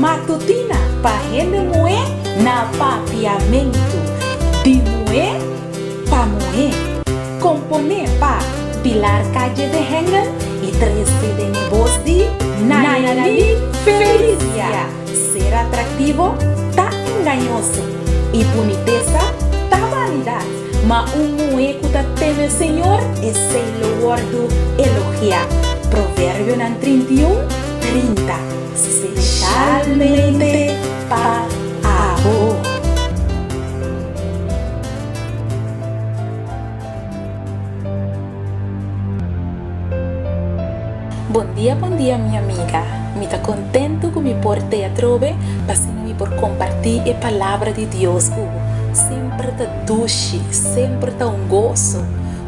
Matutina pa hende muhé na Papiamentu, di muhé pa muhé. Komponé pa Pilar Calle de Hengel i trese den e bos di Nayarani Felicia. Ser atraktivo ta engañoso i bunitesa ta banidat, ma un muhé ku ta teme Señor, esei lo wòrdu elogiá. Proverbionan 31, 30. Speshalmente pa abo. Bon dia bon dia mi amiga, mi ta contento cu mi por te atrobe pa asina mi por comparti e palabra di Dios cu bo. Semper ta dushi, semper ta un goso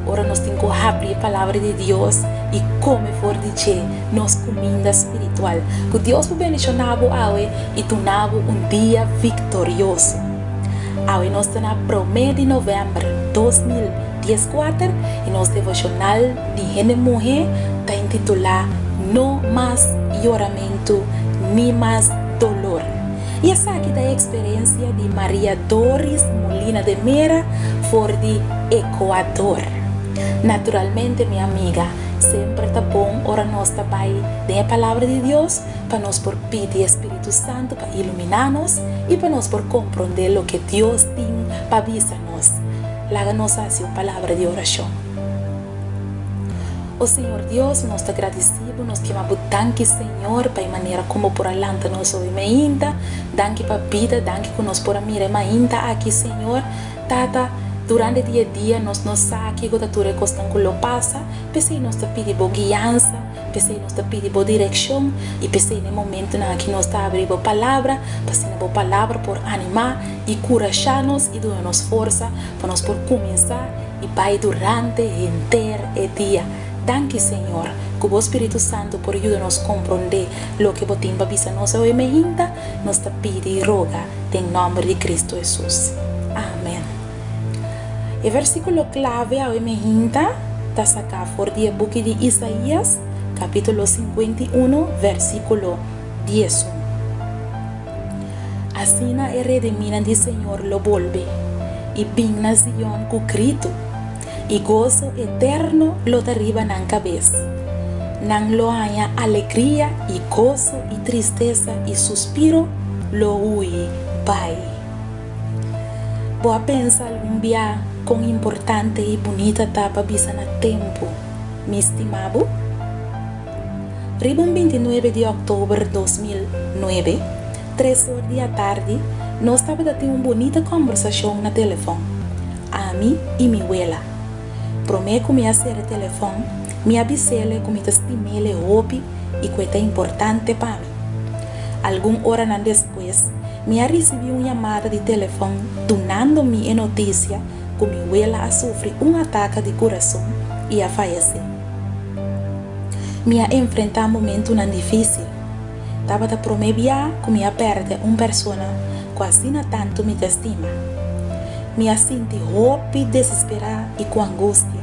ora nos tin cu habri e palabra di Dios y come for di dje nos cuminda spiritual. Cu Dios por bendiciona bo awe y duna bo un dia victorioso. Awe nos ta na prome di november 2014 y nos devocional di hende muhe ta intitula No mas yoramentu ni mas dolor. Y esaki ta e experiencia di Maria Doris Molina de Mera for di Ecuador. Naturalmente mi amiga, semper ta bon ora nos ta bay den e Palabra di Dios pa nos por pidi e Spiritu Santu pa iluminá nos i pa nos por komprondé loke Dios tin pa bisa nos. Laga nos hasi un palabra di orashon. O Señor Dios, nos ta gradisí Bo, nos kema Bo danki, Señor, pa e manera kon Bo por a lanta nos hopi mainta. Danki pa bida, danki ku nos por a mira e mainta aki, Señor. Tata, durante di e dia nos no sa kiko ta tur e kosnan ku lo pasa, p'esei nos ta pidi Bo guiansa. P'esei nos ta pidi bo direkshon i p'esei na e momentunan aki nos ta abri bo Palabra, pa asina bo Palabra por animá i kurashá nos i duna nos forsa pa nos por kuminsá i bai durante henter e dia. Danki, Señor, ku bo Spiritu Santu por yuda nos komprondé loke bo tin pa bisa nos awe mehinta. Nos ta pidi i roga den nòmber di Kristu Hesus. Amèn. E versíkulo klave awe mehinta ta saká for di e buki di Isaías, kapítulo 51, versíkulo 11. Asina e redimínan di Señor lo bolbe i bin na Zion ku gritu, i goso eterno lo ta riba nan kabes. Nan lo haña alegria i goso i tristesa i suspiro lo hui bai. Bo a pensa algun bia kon importante i bunita ta pa bisa na tempu, Mi stima bo? Riba un 29 di òktober 2009, tres or di atardi, nos tabata tin un bunita kòmbersashon na telefòn, ami i mi wela. Promé ku mi a sera e telefòn, mi a bis'ele ku mi ta stim'ele hopi i ku e ta importante pa mi. Algun oranan despues, mi a risibí un yamada di telefòn dunando mi e notisia ku mi wela a sufri un ataka di kurason i a fayesé. Mi a enfrentá momentunan difísil. Tabata promé bia ku mi a pèrdè un persona ku asina tantu mi ta stima. Mi a sinti hopi desesperá i ku angustia.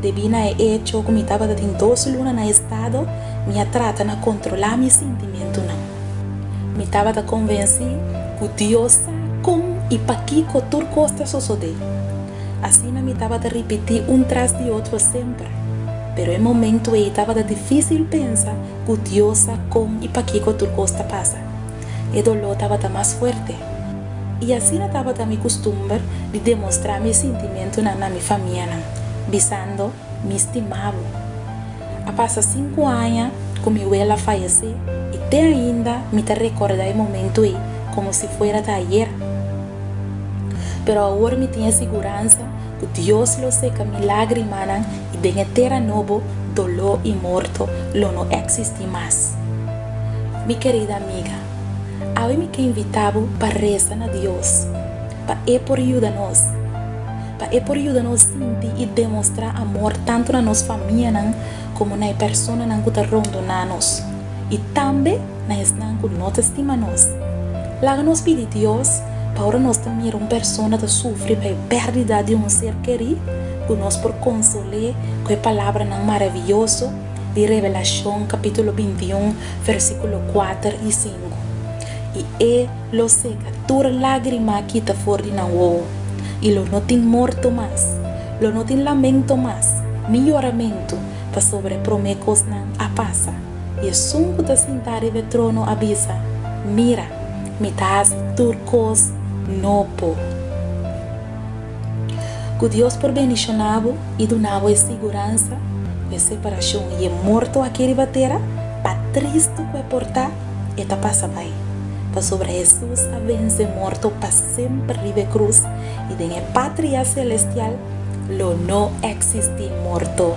Debí na e echo ku mi tabata tin dos luna na estado, mi a trata na kontrolá mi sintimentunan. Mi tabata konvensí ku Dios sa kon i pakiko tur kos ta sosodé. Asina mi tabata ripití un tras di otro semper. Pero e momentu ei tabata difísil pensa ku Dios sa kon i pakiko tur kos ta pasa. E doló tabata mas fuerte. I asina tabata mi kustumber di demostrá mi sintimentunan na mi famianan, bisando, Mi stima bo. A pasa sinku aña ku mi wela fayesé i te ainda mi ta rekordá e momentu ei komo si fuera ta ayer. Pero awor mi tin e siguransa ku Dios lo seka mi lágrimanan i den e tera nobo doló i morto lo no eksistí mas. Mi kerida amiga, awe mi ke invitá bo pa resa na Dios pa E por yuda nos, pa E por yuda nos sinti i demostrá amor tantu na nos famianan komo na e personanan ku ta rondoná nos i tambe na esnan ku no ta stima nos. Laga nos pidi Dios pa ora nos ta mira un persona ta sufri pa e pèrdida di un ser kerí, ku nos por konsol'é ku e palabranan maravioso di Revelashon kapítulo 21, versíkulo 4 i 5. I E lo seka tur lágrima kita for di nan wowo, i lo no tin morto mas, lo no tin lamento mas, ni yoramentu, pasobra e promé kosnan a pasa. I esun ku ta sintá riba e trono a bisa, Mira, mi ta hasi tur kos nobo. Ku Dios por bendishoná bo i duna bo e siguransa ku e separashon i e morto aki riba tera, pa tristu ku e por ta, e ta pasa bai. Pasobra Hesus a vense morto pa semper riba e krus i den e patria selestial lo no eksistí morto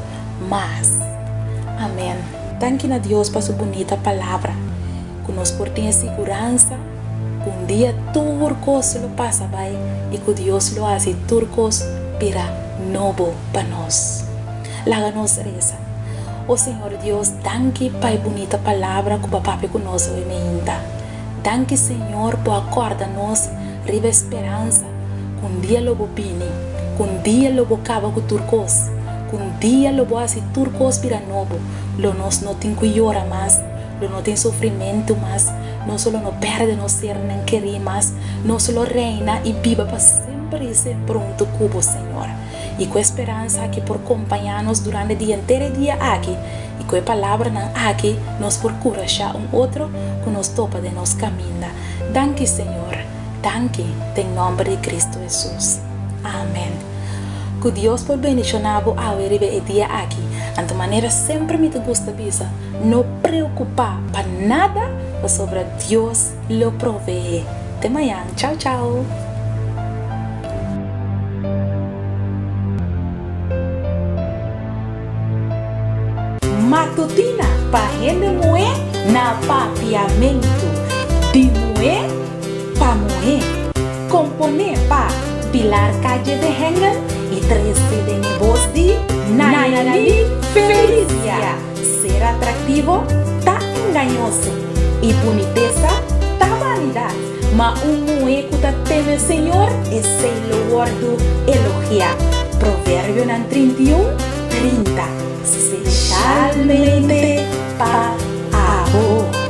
mas. Amèn. Danki na Dios pa su bunita palabra, ku nos por tin e siguransa ku un dia tur kos lo pasa bai i ku Dios lo hasi tur kos bira nobo pa nos. Laga nos resa. O Señor Dios, danki pa e bunita palabra ku bo a papia ku nos awe meinta. Danki Señor bo a kòrda nos riba e speransa ku un dia lo bo bini, ku un dia lo bo kaba ku tur kos, ku un dia lo bo hasi tur kos bira nobo, lo nos no tin ku yora mas, lo no tin sufrimentu mas, nos lo no pèrdè nos sernan kerí mas, nos lo reina i biba pa semper i semper huntu ku bo, Señor. I ku e speransa aki por kompañá nos durante di henter e dia aki, i ku e palabranan aki nos por kurashá un otro ku nos topa den nos kaminda. Danki, Señor. Danki, den nòmber di Kristu Hesus. Amèn. Ku Dios por bendishoná bo awe riba e dia aki. Anto manera semper mi ta gusta bisa, no preokupá pa nada, pasobra Dios lo proveé. Te mañan. Chao, chao. Matutina pa hende muhé na Papiamentu, di muhé pa muhé. Komponé pa Pilar Calle de Hengel i trese den e bos di Nayali Felicia. Ser atraktivo ta engañoso i bunitesa ta banidat, ma un muhé ku ta teme Señor, esei lo wòrdu elogiá. Proverbionan 31, 30. Speshalmente pa abo.